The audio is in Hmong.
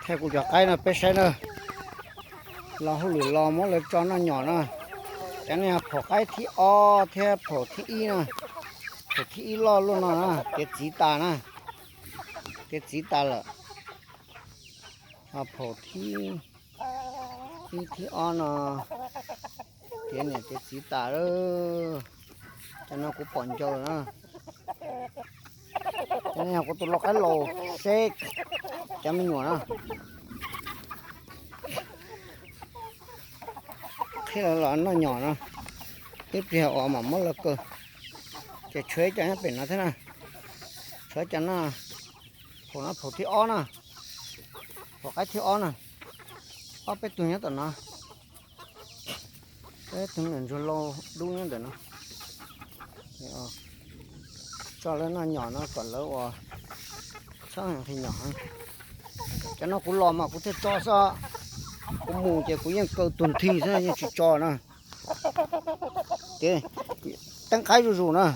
Thaij kuv cov qaib no peb saib na. Los hauj lwm los muab lawv tso noj nyom na. Cov no yog phaum qaib thib ob thiab phaum thib ib na. Phaum thib ib loj luaj no na, tiav txiv tas na. Tiav txiv tas lawm. Ho phaum thib ib thib ob no tiav niam tiav txiv tas lawm. Cov no kuv pom ncau na. Cov no yog kuv tus lau qaib laus seb cov me nyuam na. Qhib lawv los noj nyom no, ib pliag uas mam muab lawv kaw. Ces tshuav ib co nyob pem no thiab na. Tshuav ib co no, phaum no phaum thib ob na, phaum qaib thib ob na. Ob peb tug nyob tom no, peb tug me nyuam ntsuag lau dub nyob ntawm no. Tso lawv noj nyom no kom lawv ua txhob nqhis nyom. Cov no kuv los mas kuv thiaj tso xwb, kuv mus ces kuv yeej kaw tuag nthi xwb yeej tsis tso na. Ces teeb qaib zuj zus na,